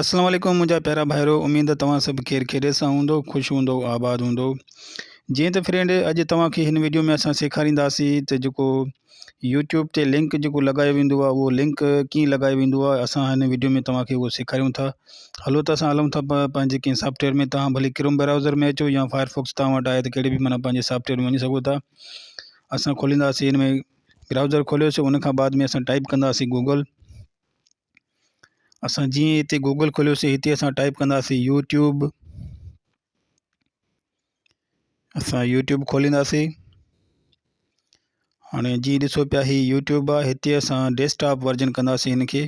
السلام عليڪم منهنجا پيارا ڀائرو اميد توهان سڀ خير خيريت سان هوندو خوش هوندو آباد هوندو جيئن ته فرينڊ اڄ توهان کي هن ويڊيو ۾ اسان سيکارينداسين ته جيڪو يوٽيوب تي لنڪ جيڪو لڳايو ويندو آهي اهو لنڪ ڪيئن لڳايو ويندو آهي اسان هن ويڊيو ۾ توهان کي اهو سيکاريون ٿا هلو ته اسان هلون ٿا پنهنجي ڪنهن سافٽويئر ۾ توهان ڀلي ڪروم برائوزر ۾ اچو يا فائر فوڪس توهان وٽ آهي ته ڪهڙي به معنيٰ پنهنجي سافٽويئر ۾ وڃي سگهو ٿا اسان کولينداسين هن ۾ برائوزر کوليوسي ان کان بعد ۾ اسان ٽائپ ڪنداسين گوگل اسان جيئن هتي گوگل کوليوسي هتي اسان ٽائپ ڪنداسين يوٽيوب اسان يوٽيوب کولينداسين هاڻي جيئن ڏسو پيا هي يوٽيوب آهي هتي اسان ڊيسڪٽاپ ورجن ڪنداسين هن کي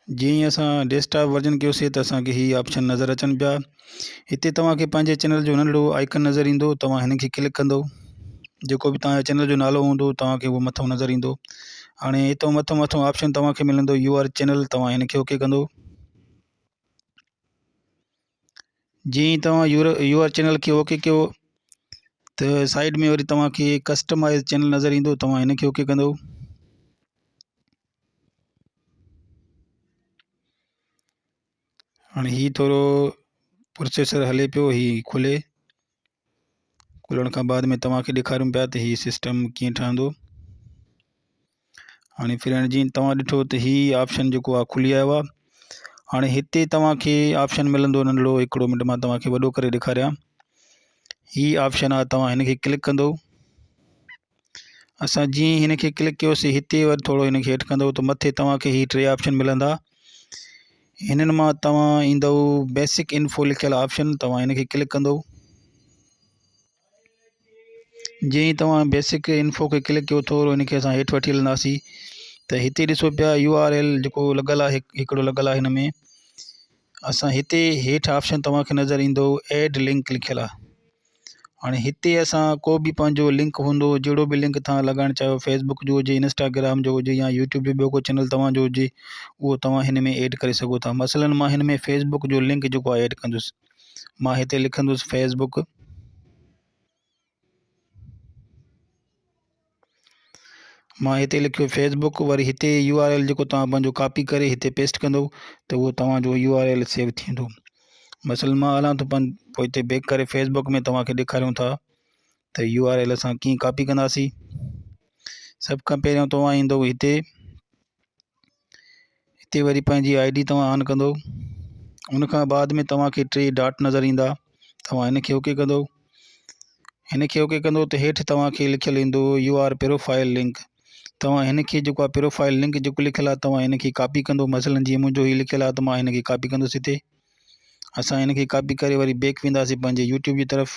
جيئن ئي اسان ڊيسڪٽاپ ورجن ڪيوسي ته اسانکي هي آپشن نظر اچن پيا هتي توهانکي پنهنجي چينل جو ننڍڙو آئڪن نظر ايندو توهان هن کي ڪلڪ ڪندو جيڪو به توهان جي چينل جو نالو هوندو توهانکي اهو مٿو نظر ايندو هاڻي هتو مٿو مٿو آپشن توهانکي ملندو يو آر چينل توهان هن کي اوڪي ڪندو جيئن ئي توهان يو آر چينل کي اوڪي ڪيو ته سائيڊ ۾ وري توهانکي ڪسٽمائز چينل نظر ايندو توهان هن کي اوڪي ڪندو هاڻي هي ٿورو پروسيسر هلي پيو هي کلي کلڻ کان بعد ۾ توهان کي ڏيکاريون پيا ته هي سسٽم ڪيئن ٺهندو هاڻي فرينڊ جي توهان ڏٺو ته هي آپشن جيڪو آهي کلي آيو آهي هاڻي هتي توهان کي آپشن ملندو ننڍڙو هڪڙو منٽ مان توهان کي وڏو ڪري ڏيکاريان هي آپشن آهي توهان هن کي ڪلڪ ڪندو اسان جيئن ئي هن کي ڪلڪ ڪيوسي هتي وري ٿورو هن کي هيٺ ڪندو ته مٿي توهان کي هي ٽي آپشن ملندا هنن مان توهان ايندو بيسڪ انفو لکيل آپشن توهان هن کي ڪلڪ ڪندو جيئن ئي توهان بيسڪ انفو کي ڪلڪ ڪيو ٿورو هن کي اسان هيٺ وٺي هلنداسي ته هتي ڏسو پيا يو آر ايل جيڪو لڳل آهي هڪڙو لڳل آهي هن ۾ اسان هتي هيٺ آپشن توهان کي نظر ايندو ايڊ لنڪ لکيل آهي هاڻي هتي اسان ڪو به پنهنجو لنڪ هوندو جهڙو به لنڪ توهان لڳائڻ چاهيو فيسبڪ جو هجي انسٽاگرام جو هجي يا يوٽيوب جو ٻيو ڪو چينل توهان جو هجي اهو توهان هن ۾ ايڊ ڪري سگهو ٿا مثلاً مان هن ۾ فيسبڪ جو لنڪ جيڪو آهي ايڊ ڪندس مان هتي لکندس فيسبڪ مان هتي لکيو فيسبڪ وري هتي يو آر ايل جيڪو توهان پنهنجو ڪاپي ڪري هتي پيسٽ ڪندو ته اهو توهان جو يو آر ايل سيو ٿيندو مثلا مان هلان ٿو پوء هتي بيڪ ڪري فيسبڪ ۾ توهان کي ڏيکاريون ٿا ته يو آر ايل اسان ڪيئن ڪاپي ڪنداسين سڀ کان پهريون توهان ايندو هتي هتي وري پنهنجي I D توهان آن ڪندو ان کان بعد ۾ توهان کي ٽي ڊاٽ نظر ايندا توهان هن کي اوڪي ڪندو هن کي اوڪي ڪندو ته هيٺ توهان کي لکيل ايندو يو آر پروفائل لنڪ توهان هن کي جيڪو آهي پروفائل لنڪ جيڪو لکيل آهي توهان هن کي ڪاپي ڪندو مثلا جيئن منهنجو هي لکيل آهي ته مان هن کي ڪاپي ڪندس هتي اسان هن کي ڪاپي ڪري وري بيڪ وينداسين پنهنجي يوٽيوب جي طرف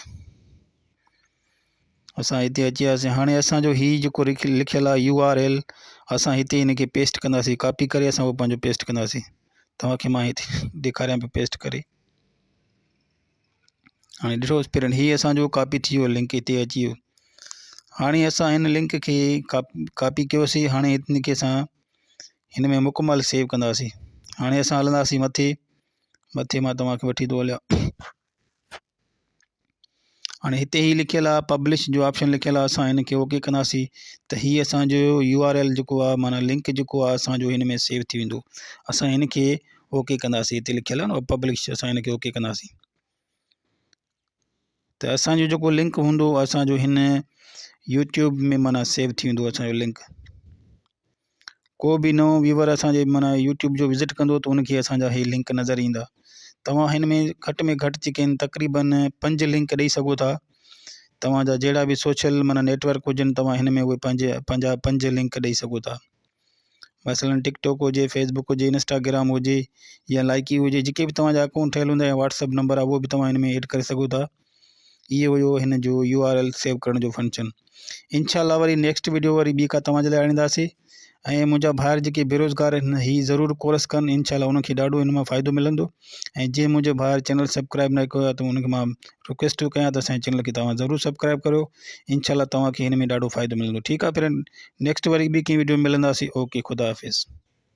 اسان هتي اچي وياسين هاڻي اسانجو هي جيڪو لکيل آهي يو آر ايل اسان هتي هن کي پيسٽ ڪنداسين ڪاپي ڪري اسان اهو پنهنجو پيسٽ ڪنداسين توهان کي مان هتي ڏيکاريان پيو پيسٽ ڪري هاڻي ڏٺو فرينڊ هي اسانجو ڪاپي ٿي ويو لنڪ هتي اچي ويو هاڻي اسان هن لنڪ کي ڪاپي ڪيوسين هاڻي هن کي اسان هن ۾ مڪمل سيو ڪنداسين هاڻي اسان هلنداسين مٿي مٿي مان توهان کي وٺي ٿو هليان هاڻي هتي هي لکيل آهي پبلش جو آپشن لکيل آهي اسان هن کي اوڪي ڪنداسين ته هي اسانجو يو آر ايل جيڪو آهي معنيٰ لنڪ جيڪو آهي اسانجو هن ۾ سيو ٿي ويندو اسان هن کي اوڪي ڪنداسين هتي لکيل آهي نه پبلش اسان هن کي اوڪي ڪنداسين ته اسانجو جيڪو لنڪ هوندو اسانجو هن يوٽيوب ۾ معنيٰ سيو ٿي ويندو اسانجو لنڪ ڪو به نئون ويوئر اسان جي معنيٰ يوٽيوب جو وزٽ ڪندو ته ان کي اسان جا هي لنڪ نظر ايندا توهان هن ۾ گهٽ ۾ گهٽ جيڪي آهن تقريبن پنج لنڪ ڏئي سگهو ٿا توهان جا جهڙا به سوشل معنيٰ نيٽورڪ هجن توهان هن ۾ اهي پنهنجي پنهنجا پنج لنڪ ڏئي سگهو ٿا مثلاً ٽڪ ٽاڪ هجي فيسبڪ هجي انسٽاگرام هجي يا لائڪي هجي جيڪي به توهان جا اڪائونٽ ٺهيل هوندا يا واٽس ايپ نمبر آهي اهو به توهان هن ۾ ايڊ ڪري سگهو ٿا اهو هيو هن جو يو آر ايل سيو ڪرڻ جو فنڪشن انشاء الله وري نيڪسٽ ويڊيو وري ٻي ڪا توهان جي لاء آڻينداسي ۽ منهنجا ڀائر جيڪي بيروزگار آهن هي ضرور ڪورس ڪن انشاء الله انهن کي ڏاڍو ان مان فائدو ملندو ۽ جنهن منهنجي ڀائر چينل سبسڪرائب نه ڪيو آهي ته انهن کي مان رڪويسٽ ٿو ڪيان ته اسان جي چينل کي توهان ضرور سبسڪرائب ڪريو انشاء الله توهان کي هن ۾ ڏاڍو فائدو ملندو ٺيڪ آهي فرينڊ نيڪسٽ وري ٻي ڪنهن ويڊيو ۾ ملنداسي اوڪي خدا حافظ.